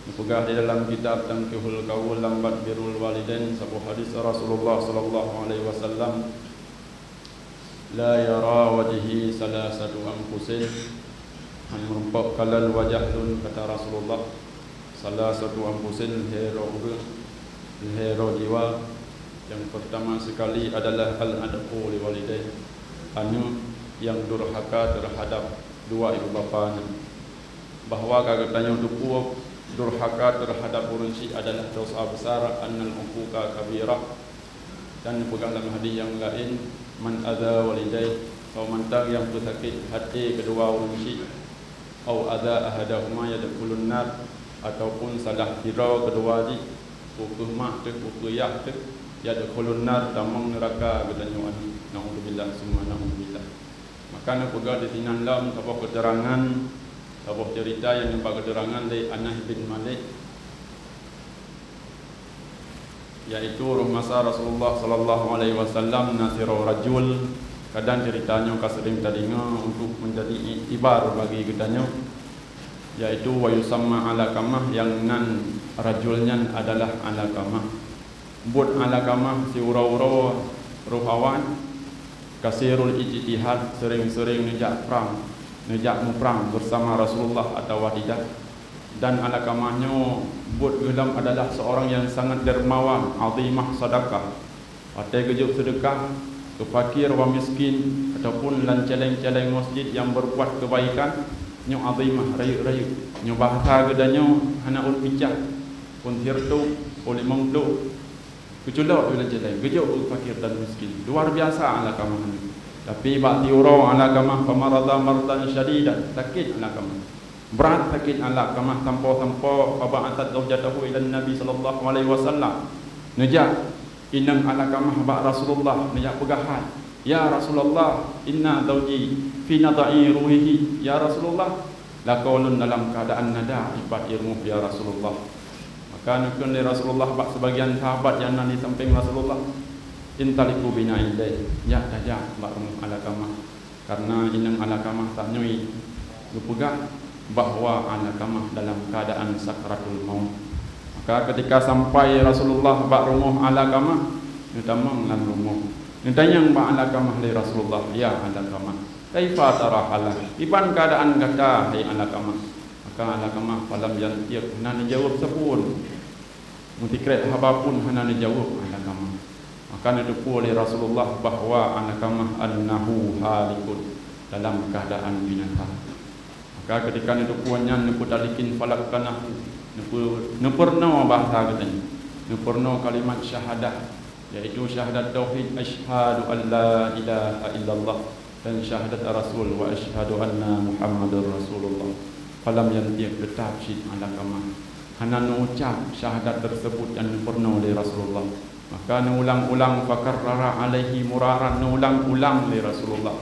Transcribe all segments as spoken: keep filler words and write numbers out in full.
Neupeugah di dalam kitab Tankihul Qaul lam bab birrul walidain, saboh hadis Rasulullah sallallahu alaihi wasallam, "La yara wajhi salasatu anfusin," hana meurumpok kalon wajah lôn, kata Rasulullah, "salasatu anfusin," lhèe droe ureueng, lhèe droe jiwa. Yang pertama sekali adalah al-'aqqu li walidayh, aneuk yang durhaka terhadap dua ibu bapa nyan. Bahwa ka geutanyoe teupeue, durhaka terhadap ureueng chik adalah dosa besar, "Innal 'uquqa kabirah." Dan neupeugah lam hadis nyang laén, "Man adza walidayh," soe mantong nyang peusakét até keudua ureueng chik, "Au adza ahadahuma yadkhulun nar," ataupun salah sidroe keudua jih, peu kheueh mak teuh, peu kheueh yah teuh, "yadkhulun nar," tamong neuraka geutanyoe aneuk. Naudzubillah summa naudzubillah. Maka neupeugah di sinan lom saboh keuteurangan, saboh ceurita nyang neuba keuteurangan lé Anas bin Malik, yaitu roh masa Rasulullah sallallahu alaihi wasallam na sidroe rajul. Kadang ceurita nyoe ka seuring tadeungoe untuk meunjadi iktibar bagi geutanyoe, yaitu wa yusamma Alqamah, nyang nan rajul nyan adalah Alqamah. Buet Alqamah siuroe-uroe roh awai, kasirul ijtihad, seuring-seuring neujak prang, neujak muprang beusama Rasulullah atawa tidak. Dan Alqamah nyoe buet geuh lom adalah seurang nyang sangat dermawan, azimah sadaqah. Watèe geujok seudeukah keu fakir wa miskin, ataupun lam cèlèng-cèlèng masjid nyang berbuat kebaikan, nyoe azimah, rayeuk-rayeuk. Nyoe bahasa geutanyoe hana ôn picah, ôn sireutoh, ôn limong ploh. Geuculok u lam cèlèng, geujok keu fakir dan miskin. Luar biasa Alqamah nyoe. Tapi bak siuroe Alqamah famarada mardan syadidan, sakét Alqamah. Brat sakét Alqamah sampoe-sampoe, faba'atsa zaujatahu ilan Nabi sallallahu alaihi wasallam. Neujak inong Alqamah bak Rasulullah, neujak peugah hai, "Ya Rasulullah, inna zauji fi nadai ruhihi." "Ya Rasulullah, lakoe lôn dalam keuadaan nada ié pat ié rumoh, ya Rasulullah." Maka neukheun lé Rasulullah bak seubagian sahabat nyang na di sampéng Rasulullah, "Intaliqu bina ilaihi, jak tajak bak rumoh Alqamah, karena inong Alqamah tanyoe geupeugah bahwa Alqamah dalam keuadaan sakratul maut." Maka ketika sampai Rasulullah bak rumoh Alqamah, neutamong lam rumoh, neutanyong bak Alqamah lé Rasulullah, "Ya Alqamah, kaifa tara halah? Kiban keuadaan gata, hai Alqamah?" Maka Alqamah falam yantiq, hana neujaweueb sapeue. Meusikrek haba pun hana neujaweueb Alqamah. Maka neuteupeue lé Rasulullah bahwa Alqamah annahu halikun, dalam keuadaan binasa. Maka ketika neuteupeue nyan, neupeutalikin falaqqanahu, neupeu-, neupeurunoe bahasa geutanyoe, neupeurunoe kalimat syahadah, yaitu syahadat tauhid, "Asyhadu an la ilaha illallah," dan syahadat Rasul, "Wa asyhadu anna Muhammadar Rasulullah." Falam yantiq, teutap cit Alqamah, hana neuucap syahadat tersebut nyang neupeurunoe lé Rasulullah. Maka neuulang-ulang, fakarrara alaihi miraran, neuulang-ulang lé Rasulullah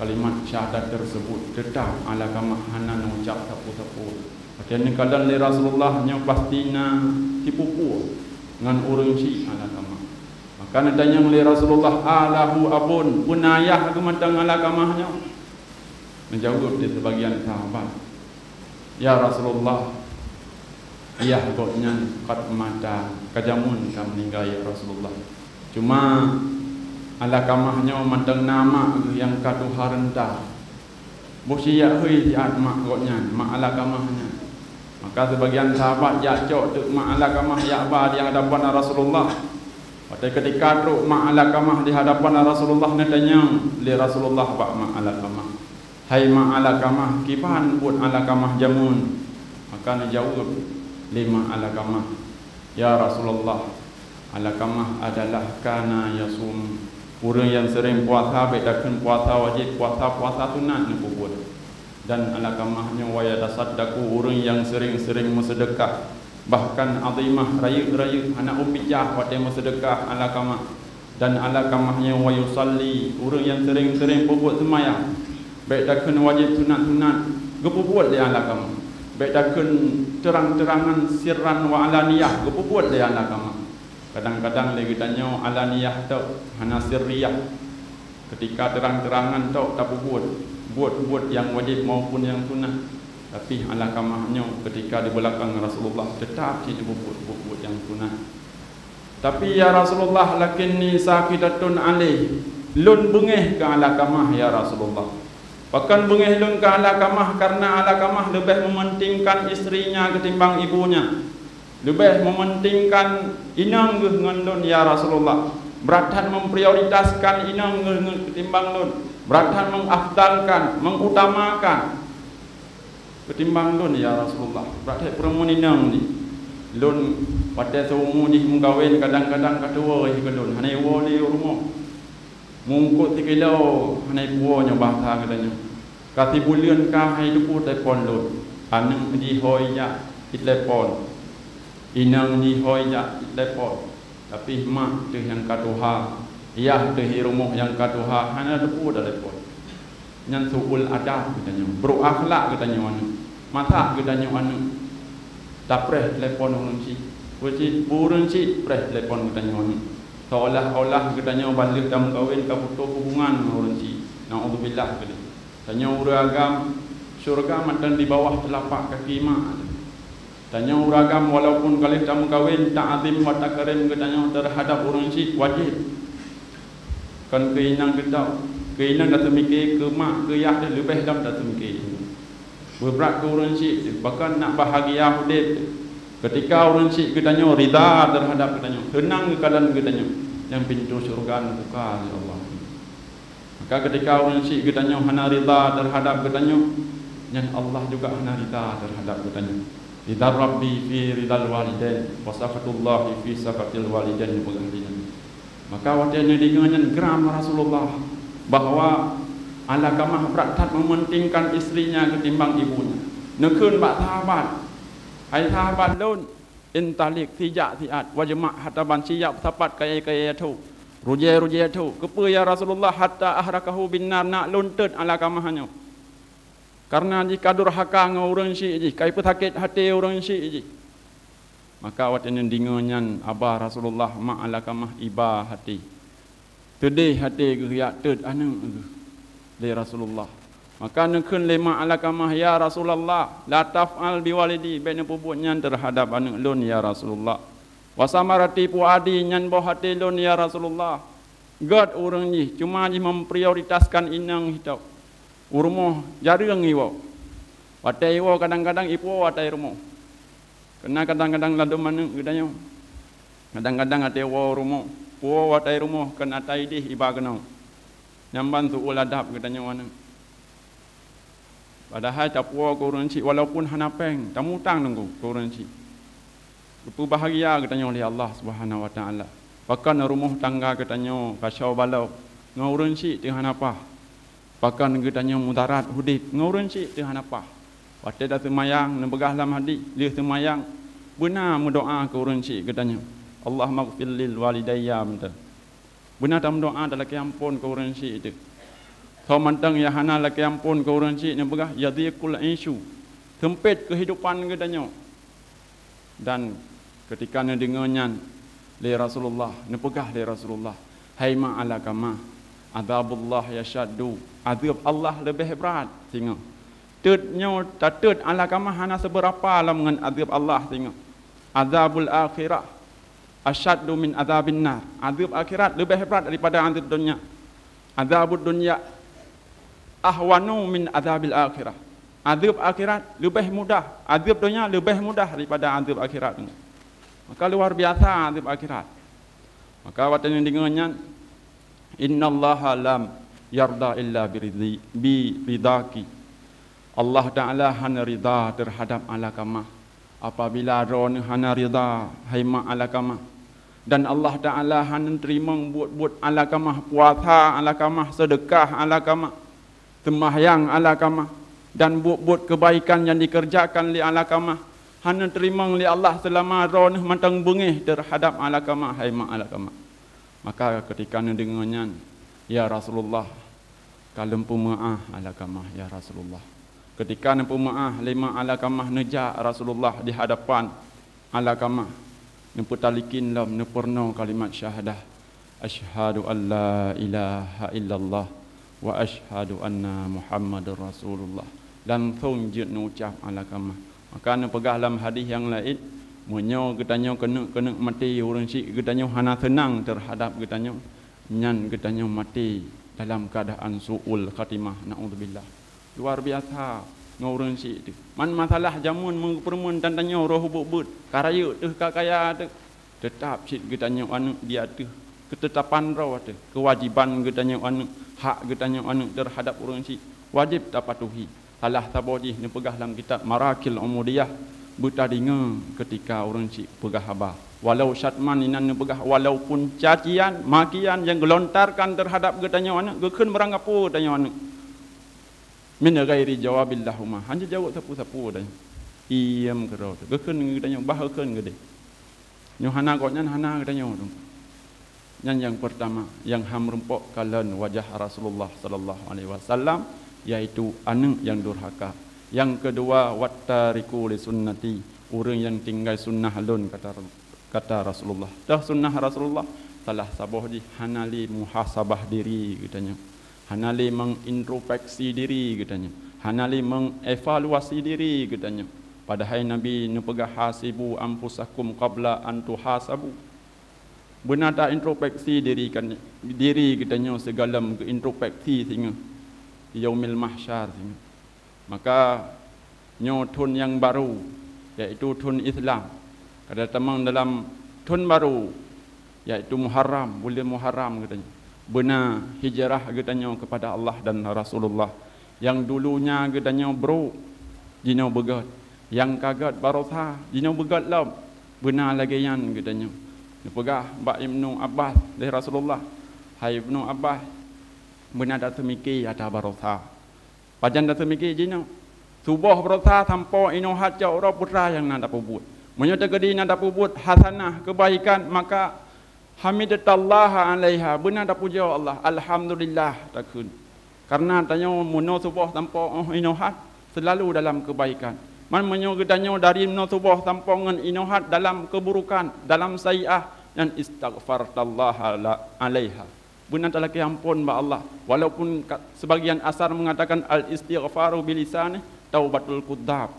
kalimat syahadat tersebut, teutap Alqamah hana neuucap sapeue-sapeue. Watèe neukalon lé Rasulullah, nyoe pasti na sipupu ngon ureueng chik Alqamah. Maka neutanyong lé Rasulullah, "Alahu abun, peue na ayah geuh mantong Alqamah nyoe?" Neujaweueb lé seubagian sahabat, "Ya Rasulullah, ayah gobnyan qad mata, ka jameun ka meuninggai, ya Rasulullah. Cuma Alqamah nyoe mantong na mak geuh nyang ka tuha renta. Boh siyak hôi siat mak gobnyan, mak Alqamah nyan." Maka seubagian sahabat jak cok teuk mak Alqamah jak ba di hadapan Rasulullah. Watèe ketika trok mak Alqamah di hadapan Rasulullah, neutanyong lé Rasulullah bak mak Alqamah, "Hai mak Alqamah, kiban buet Alqamah jameun?" Maka neujaweueb lé mak Alqamah, "Ya Rasulullah, Alqamah adalah kana yasum, ureueng nyang seuring puasa, bèk takheun puasa wajéb, puasa-puasa sunat neupeubuet. Dan Alqamah nyoe wa yatasaddaqu, ureueng nyang seuring-seuring meuseudeukah, bahkan azimah, rayeuk-rayeuk, hana ôn picah watèe meuseudeukah Alqamah. Dan Alqamah nyoe wa yusalli, ureueng nyang seuring-seuring peubuet seumayang, bèk takheun wajéb, sunat-sunat, geupeubuet lé Alqamah. Bèk takheun terang-terangan, sirran wa alaniyah, geupeubuet lé Alqamah." Kadang-kadang lé geutanyoe alaniyah tok, hana sirriyah. Ketika terang-terangan tok tapeubuet, buet-buet nyang wajéb maupun nyang sunat. Tapi Alakamah nyoe ketika di beulakang Rasulullah teutap cit buet-buet nyang sunat. "Tapi ya Rasulullah, lakinni sakitatun alaih, lôn beungéh keu Alakamah ya Rasulullah." Pakon beungéh lôn keu Alakamah? Karena Alakamah leubeh mementingkan istrinya ketimbang ibunya. Leubeh mementingkan inong geuh ngon lôn ya Rasulullah. Brat that memprioritaskan inong geuh ngon ketimbang lôn. Brat that mengafdalkan, mengutamakan ketimbang lôn ya Rasulullah. Brat that peureumeun inong jih. Lôn watée seumu jih meukawen kadang-kadang ka tuwoe jih keu lôn, hana iwoe lé u rumoh. Mungkot sikilo hana ipuwoe nyoe bahasa geutanyoe. Ka sibuleuen ka hai teupeu telepon lôn. Aneuëk jih hôi jak jitelepon. Inong jih hôi jak jitelepon. Tapi mak teuh nyang ka tuha, yah teuh i rumoh nyang ka tuha, hana teupeu telepon. Nyan su'ul adab geutanyoe, brok akhlak geutanyoe aneuëk. Masak geutanyoe aneuëk. Tapreh telepon ureuëng syiek. Ureuëng syiek, ureuëng syiek preh telepon geutanyoe aneuëk. Seolah-olah geutanyoe ban lheueh tameukawen ka putôh hubungan ngon ureuëng syiek. Naudzubillah keudeh. Tanyoe ureuëng agam, syeuruga mantong di bawah teulapak kaki mak. Tanyoe ureuëng agam walaupun ka lheueh tameukawen, ta'zim wa takrim geutanyoe teuhadab ureuëng syiek wajéb. Kon keu inong geutanyoe, keu inong tateumike, keu mak, keu yah leubeh lom tateumike. Beubrat keu ureuëng syiek teuh, pakon nak bahagia udeb teuh. Ketika ureuëng syiek geutanyoe rida teuhadab geutanyoe, seunang geukalon geutanyoe, nyang pintoe syeuruga neubuka lé Allah. Maka ketika ureuëng syiek geutanyoe hana rida teuhadab geutanyoe, nyan Allah juga hana rida teuhadab geutanyoe. Ridha Rabbi fi ridhal walidain, wa sakhatullahi fi sakhatil walidain, peugah lé Nabi. Maka watée neudeungoe nyan geram Rasulullah bahwa Alakamah brat that mementingkan istrinya ketimbang ibunya. Neukheun bak sahabat, "Hai sahabat lôn, intalik, sijak siat, wajma' hataban, sijak sapat kayée-kayée tho, rujée-rujée tho. Keupeue ya Rasulullah, hatta ahrakahu binnar, nak lôn teuet Alakamah nyoe. Karena jih ka durhaka ngon ureuëng syiek jih, ka ipeusakét até ureuëng syiek jih." Maka watée nyan deungoe nyan haba Rasulullah, mak Alakamah iba até. Teudeh até geuh jak teuet aneuëk geuh lé Rasulullah. Maka neukheun lé mak Alakamah, "Ya Rasulullah, la taf'al biwalidi, bék neupeubuet nyan teuhadab aneuëk lôn ya Rasulullah. Wa samarati fuadi, nyan boh até lôn ya Rasulullah. Gét ureuëng jih, cuma jih memprioritaskan inong hitôb. U rumoh jareueng iwoe. Watée iwoe kadang-kadang ipuwoe watée rumoh. Keunan kadang-kadang ladom aneuëk geutanyoe. Kadang-kadang até woe rumoh, puwoe watée rumoh kon atai deh iba keunoe. Nyan ban su'ul adab geutanyoe aneuëk. Padahai tapuwoe keu ureuëng syiek walaupun hana péng, tamutang teungku keu ureuëng syiek. Geupeubahgia geutanyoe lé Allah Subhanahu wa Taala. Pakon rumoh tangga geutanyoe kacau balau ngon ureuëng syiek teuh hana paih. Pakon geutanyoe mudarat udeb ngon ureuëng syiek teuh hana paih. Watée taseumayang, neupeugah lam hadih, lheueh seumayang, beuna meudoá keu ureuëng syiek geutanyoe, "Allahummaghfir lil walidayya," meunan. Beuna tameudoá talakée amphon keu ureuëng syiek teuh. Soe mantong nyang hana lakée amphon keu ureuëng syiek, neupeugah, "Yadhiqul 'aisyu," seumpét keuhidupan geutanyoe. Dan keutika neudeungoe nyan lé Rasulullah, neupeugah lé Rasulullah, "Hai mak Alakamah, azabullah asyaddu, azeueb Allah leubeh brat singoh." Teuet nyoe tateuet Alakamah hana seubeurapa lom ngon azeueb Allah singoh. Azabul akhirah asyaddu min azabin nar. Azeueb akhirat leubeh brat daripada azeueb donya. Azabud dunya ahwanu min azabil akhirah. Azeueb akhirat leubeh mudah, azeueb donya leubeh mudah daripada azeueb akhirat. Maka luar biasa azeueb akhirat. Maka watée neudeungoe nyan, "Innallaha lam yarda illa biridhi-, bi ridhaki." Allah Taala hana rida teuhadab Alakamah apabila droeneuh hana rida, hai mak Alakamah. Dan Allah Taala hana teurimong buet-buet Alakamah, puasa Alakamah, seudeukah Alakamah, seumahyang Alakamah, dan buet-buet keubaikan nyang dikeureujakan lé Alakamah hana teurimong lé Allah seulama droeneuh mantong beungéh teuhadab Alakamah, hai mak Alakamah. Maka keutika neudeungoe nyan, "Ya Rasulullah, ka lôn peumeuáh Alakamah, ya Rasulullah." Keutika neupeumeuáh lé mak Alakamah, neujak Rasulullah di hadapan Alakamah, neupeutalikin lom, neupeurunoe kalimat syahadah, "Asyhadu an la ilaha illallah wa asyhadu anna Muhammadar Rasulullah." langsong jeuet neucab alakamah. Maka neupeugah lam hadis nyang laén, meunyoe geutanyoe keuneuk-keuneuk maté ureuëng syiek geutanyoe hana seunang teuhadab geutanyoe, nyan geutanyoe maté dalam keuadaan su'ul khatimah, naudzubillah. Luar biasa ngon ureuëng syiek teuh. Man masalah jameun meupeureumeun dan tanyoe roh beuet-beuet, ka rayeuk teuh, ka kaya teuh, teutab cit geutanyoe aneuëk di ateueh keutetapan droe teuh, keuwajiban geutanyoe aneuëk, hak geutanyoe aneuëk teuhadab ureuëng syiek, wajéb tapatuhi. Salah saboh jih neupeugah lam kitab Marakil Ubudiyah, beutadeungoe keutika ureuëng syiek peugah haba. Walau syatman inan neupeugah, walaupun cacian, makian nyang geulontarkan teuhadab geutanyoe aneuëk, geukheun meurangkapeue geutanyoe aneuëk. Min ghairi jawabil lahuma, hana jaweueb sapeue-sapeue dan iem keudroe teuh. Geukheun geutanyoe bah geukheun geudeh. Nyoe hana gobnyan hana geutanyoe tu. Nyan nyang peurtama nyang ham meurumpok kalon wajah Rasulullah sallallahu alaihi wasallam, yaitu aneuëk nyang durhaka. Nyang keudua, wattariku li sunnati, ureuëng nyang tinggai sunnah lôn, kata, kata Rasulullah. Teuh sunnah Rasulullah, salah saboh jih hana lé muhasabah diri geutanyoe. Hana lé mengintrospeksi diri geutanyoe. Hana lé mengevaluasi diri geutanyoe. Padahai Nabi neupeugah, "Hasibu anfusakum qabla an tuhasabu." Beuna ta introspeksi diri kan, diri geutanyoe sigohlom geuintrospeksi singoh yaumil mahsyar singoh. Maka nyoe thon nyang barô, yaitu thon Islam. Kada tamong dalam thon barô, yaitu Muharram, buleuen Muharram geutanyoe. Beuna hijrah geutanyoe keupada Allah dan Rasulullah. Nyang dulunya geutanyoe brok, jinoe beugét. Nyang ka gét barosa, jinoe beugét lom. Beuna lagée nyan geutanyoe. Neupeugah bak Ibnu Abbas lé Rasulullah, "Hai Ibnu Abbas, beuna taseumike ata barosa." Pajan taseumike jinoe? Suboh barosa sampoe inoe hat cok uroe peue nyang na tapeubuet. Meunyoe teukeudi na tapeubuet hasanah, keubaikan, maka hamidtallaha alaiha, beuna tapujoe Allah, alhamdulillah takheun. Karena tanyoe meunoe suboh sampoe óh inoe hat seulalu dalam keubaikan. Man meunyoe geutanyoe dari meunoe suboh sampoe ngon inoe hat dalam keuburukan, dalam saiah, nyan istaghfartallaha la-, alaiha. Beuna talakée amphon bak Allah. Walaupun ka, sebagian asar mengatakan al-istighfaru bilisanih taubatul kudzab.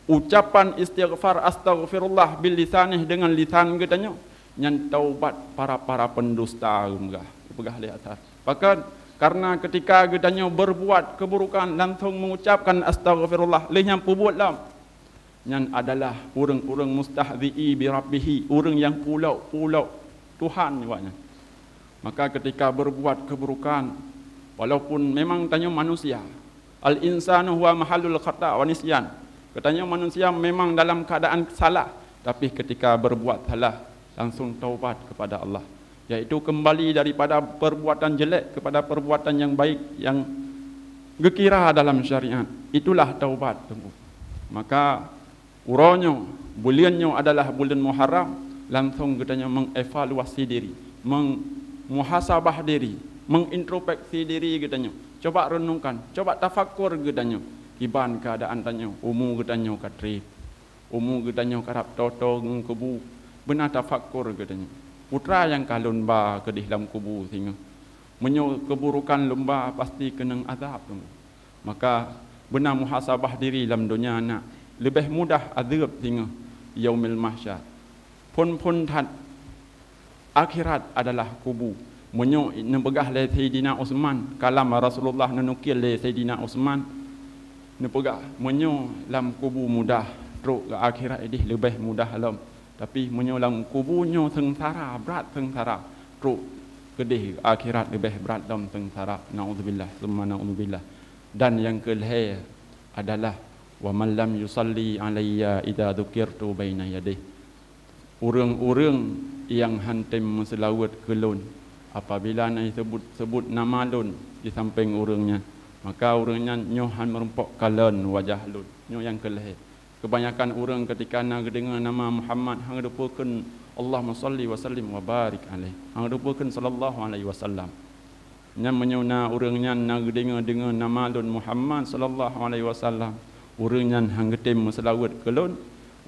Ucapan istighfar astaghfirullah bilisanih dengan lisan geutanyoe, nyan taubat para-para pendusta, geupeugah, geupeugah lé asar. Pakon? Karena ketika geutanyoe berbuat keburukan langsung mengucapkan astaghfirullah, lheueh nyan peubuet lom. Nyan adalah ureuëng-ureuëng mustahzi'i bi rabbihi, ureuëng nyang pulok-pulok Tuhan awaknyan. Maka ketika berbuat keburukan, walaupun memang tanyoe manusia, al-insanu huwa mahallul khata wa nisyan. Geutanyoe manusia memang dalam keadaan salah, tapi ketika berbuat salah, langsung taubat kepada Allah, yaitu kembali daripada perbuatan jelek kepada perbuatan yang baik yang geukira dalam syariat. Itulah taubat, Teungku. Maka uroe nyoe, buleuen nyoe adalah buleuen Muharram, langsung geutanyoe mengevaluasi diri, meng-, muhasabah diri, mengintrospeksi diri geutanyoe. Coba renungkan, coba tafakur geutanyoe. Kiban keadaan tanyoe, umu geutanyoe ka treb. Umu geutanyoe karab toe-toe ngon kubu, beuna tafakur geutanyoe. Peue nyang ka lôn ba keudeh lam kubu singoh? Meunyoe keuburokan lôn ba, pasti keunong azab lôn. Maka beuna muhasabah diri lam donya na, leubeh mudah azab singoh yaumil mahsyar. Phon-phon that, akhirat adalah kubu. Meunyoe neupeugah lé Saidina Utsman, kalam Rasulullah neunukil lé Saidina Utsman, neupeugah, meunyoe lam kubu mudah, trok keu akhirat ideh leubeh mudah lom. Tapi meunyoe lam kubu nyoe seungsara, brat seungsara, trok keudeh akhirat leubeh brat lom seungsara. Naudzubillah, summa naudzubillah. Dan nyang keulhée adalah, "Wa man lam yusalli alayya idza dzukirtu baina yadayh." Ureuëng-ureuëng nyang han tem meuseulaweuet keu lôn, apabila na jiseubut-seubut nama lôn di sampéng ureuëng nyan, maka ureuëng nyan nyoe han meurumpok kalon wajah lôn. Nyoe nyang keulhée. Keubanyakan ureuëng keutika na geudeungoe nama Muhammad, han geuteupeue kheun, "Allahumma shalli wa sallim wa barik alaih." Han geuteupeue kheun, "Sallallahu alaihi wasallam." Nyan meunyoe na ureuëng nyan na geudeungoe-deungoe nama lôn Muhammad sallallahu alaihi wasallam, ureuëng nyan han geutem meuseulaweuet keu lôn,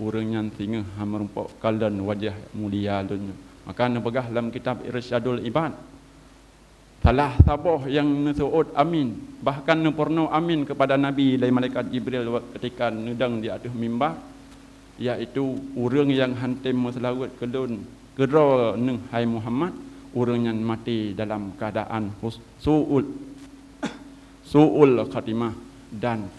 ureuëng nyan singoh han meurumpok kalon wajah mulia lôn nyoe. Maka neupeugah lam kitab Irsyadul Ibad, Salah saboh nyang neuseuôt amin, bahkan neupeurunoe amin keupada Nabi lé malaikat Jibril ketika neudong di ateueh mimbar, yaitu ureuëng nyang hántom meuseulaweuet keu lôn keudroe neuh, hai Muhammad, ureuëng nyan maté dalam keuadaan hus-, suul, suul khatimah dan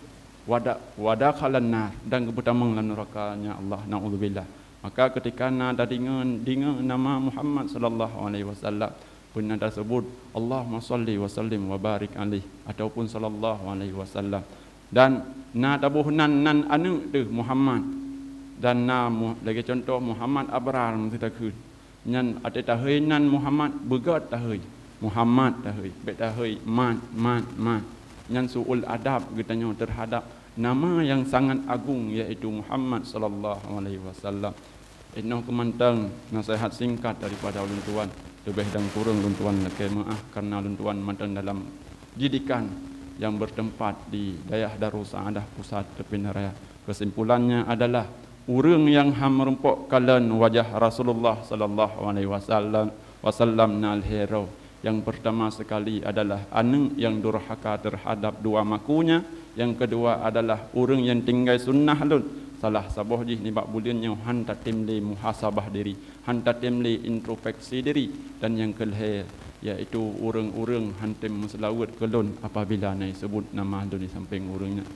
wada-, wadakhalan nar, dan geupeutamong lam neuraka nya Allah, naudzubillah. Maka ketika na tadeungoe, deungoe nama Muhammad sallallahu alaihi wasallam, beuna taseubut, "Allahumma shalli wa sallim wa barik alaih," ataupun "Sallallahu alaihi wasallam." Dan na taboh nan, nan aneuëk teuh Muhammad. Dan na mu-, lagée contoh Muhammad Abrar meusitakheun. Nyan até tahôi nan Muhammad beugét tahôi. Muhammad tahôi, bék tahôi mat, mat, mat. Nyan suul adab geutanyoe terhadap nama nyang sangat agung, yaitu Muhammad sallallahu alaihi wasallam. Inoe keumantong naseuhat singkat daripada ulôn tuan. Leubeh dan kureueng ulôn tuan lakée meuáh karena ulôn tuan mantong dalam didikan nyang bertempat di Dayah Darussaaddah Pusat Teupin Raya. Kesimpulannya adalah, ureuëng nyang han meurumpok kalon wajah Rasulullah sallallahu alaihi wasallam, wasallam na lhée droe. Yang pertama sekali adalah aneuëk yang durhaka terhadap dua makunya, yang kedua adalah ureuëng yang tinggai sunnah lôn. Salah saboh jih nibak buleuen nyoe han tatem lé muhasabah diri, han tatem lé introspeksi diri, dan yang kelhée yaitu ureuëng-ureuëng han tem meuseulaweuet keu lôn apabila na jiseubut nama lôn di sampéng ureuëng nyan.